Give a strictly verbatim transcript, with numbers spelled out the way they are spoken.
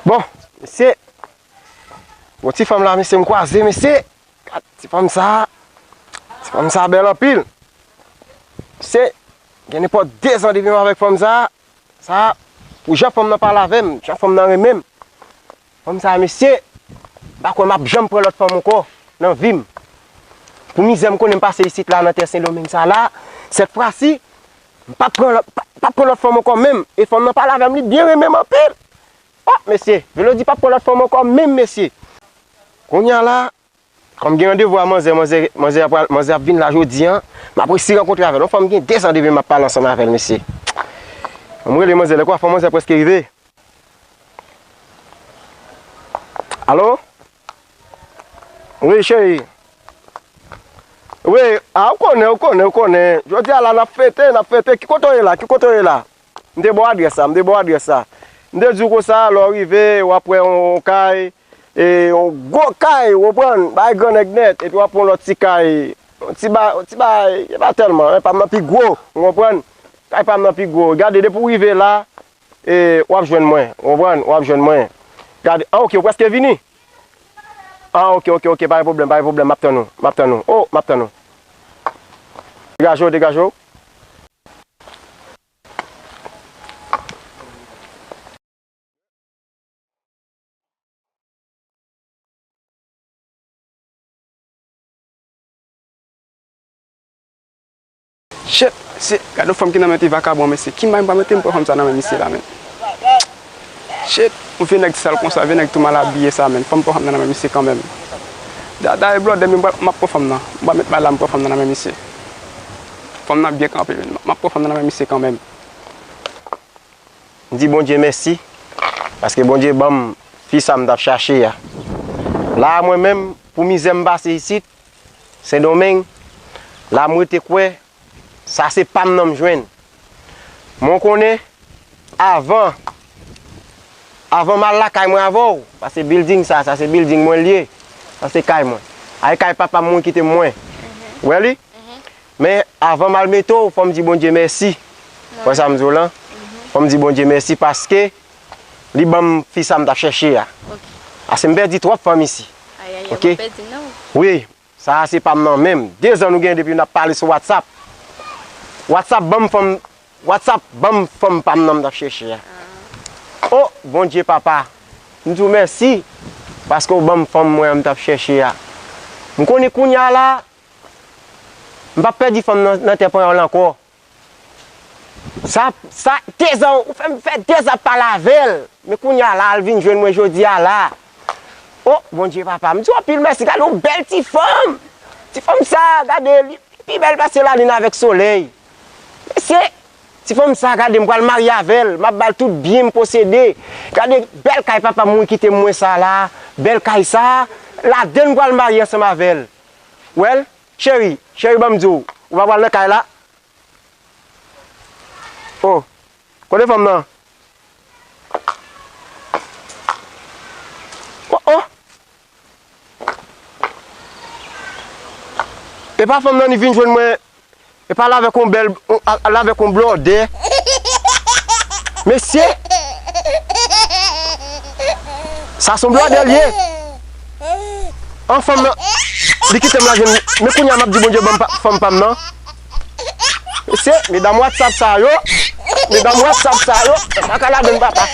Bon, mesye, bon ti fanm la, mesye, m kwaze, mesye. Gad ti fanm sa. Ti fanm sa bèl anpil. Mesye, gen nenpòt de zan depi m avèk fanm sa. Sa, pou jan fanm nan pale avè m, jan fanm nan renmen m. Fanm sa, mesye, m pa kwè m ap janm pran lòt fanm ankò nan vi m. Pou mizè m konnen m pase isit la nan tè Sendomeng sa la, sèt fwa si, m p ap pran lòt, p ap pran lòt fanm ankò menm. E fanm nan pale avè m, li byen renmen m anpil. O, mesye, Velodi p ap pran lòt fanm ankò menm, mesye. Kounye a la, kòm gen randevou a manzè, manzè, manzè ap pral, manzè ap vin la jodi a, m ap resi rankontre avè l. Yon fanm gen de zan depi m ap pale ansanm avè l, mesye. M rele manzè, lè kwa fè manzè prèske rive. Alo? Wi, cheri. Wi, a, ou konnen, ou konnen, ou konnen. Jodi a la, n ap fete, n ap fete. Ki kote w ye la? Ki kote w ye la? M te ba w adrès la, m te ba w adrès la. M te di w konsa, lè w rive, w ap wè yon kay, e, yon gwo kay, w konprann, bay gran nèg nèt, epi w ap wè yon lòt ti kay, yon ti ba, yon ti bay, e pa tèlman, men pa m nan pi gwo, w konprann, kay pa m nan pi gwo. Gade, depi w rive la, e, w ap jwenn mwen, w konprann, w ap jwenn mwen. Gade, a, oke, w prèske vini? A, oke, oke, oke, pa gen pwoblèm, pa gen pwoblèm, m ap tann ou, m ap tann ou, o, m ap tann ou. Degaje w, degaje w. Shit, se, gade yon fanm ki nan men ti vakabon, mesye. Ki may m pa mete m pran fanm sa nan men misye la, men. Shit, yon vye nèg sal konsa, vye nèg tou mal abiye sa, men. Fò m pran fanm nan nan men misye kanmenm. Da, da, e blòdè, men, m ap pran fanm nan. M pa met may la, m pran fanm nan nan men misye. Fanm nan byen kanpe, men. M ap pran fanm nan nan men misye kanmenm. M di Bondye mèsi, paske Bondye ban m fi sa m t ap chache a. La a, mwen menm, pou mizè m pase isit, Sendomeng, la m rete kwè, sa se pa m nan m jwenn. Mwen konnen, avan, avan m al lakay mwen avè w, paske building sa, sa se building mwen l ye, sa se kay mwen. Ay kay papa m mouri kite m mwen. Ou wè li? Men avan m al mete w, fò m di Bondye mèsi. Ou wè sa m di w lan? Fò m di Bondye mèsi paske li ban m fi sa m t ap chèche a. Paske m pèdi twòp fanm isi. Ayayay, w ap pèdi non. Wi, sa a se pa m nan menm. De zan nou gen depi n ap pale sou WhatsApp. WhatsApp ban m fanm, WhatsApp ban m fanm pa m nan m t ap chèche a. O, Bondye papa, m di w mèsi paske w ban m fanm mwen an m t ap chèche a. M konnen kounye a la, m p ap pèdi fanm nan, nan tè panyòl ankò. Sa, sa, de zan, ou fè m fè de zan ap pale avè l. Men kounye a la, l vin jwenn mwen jodi a la. O, Bondye papa, m di w anpil mèsi, gade yon bèl ti fanm. Ti fanm sa, gade, li pi bèl pase lalin avèk solèy. Mesye, ti fanm sa, gade, m pral marye avè l, m ap ba l tout byen m posede. Gade, bèl kay papa m mouri kite m mwen sa la, bèl kay sa, ladan l m pral marye ansanm avè l. Ou wè l? Cheri, cheri, ban m di w, ou pa pral nan kay la? O, kote fanm nan? O, o! E pa fanm nan li vin jwenn mwen, e pa l avèk yon bèl, l avèk yon blòdè. Mesye! Sa se yon blòdè l ye. An fanm nan, li kite m la jwenn, men kounye a m ap di Bondye ban m pa, fanm pa m nan. Mesye, medam WhatsApp sa yo, medam WhatsApp sa yo, pa ka ladan papa.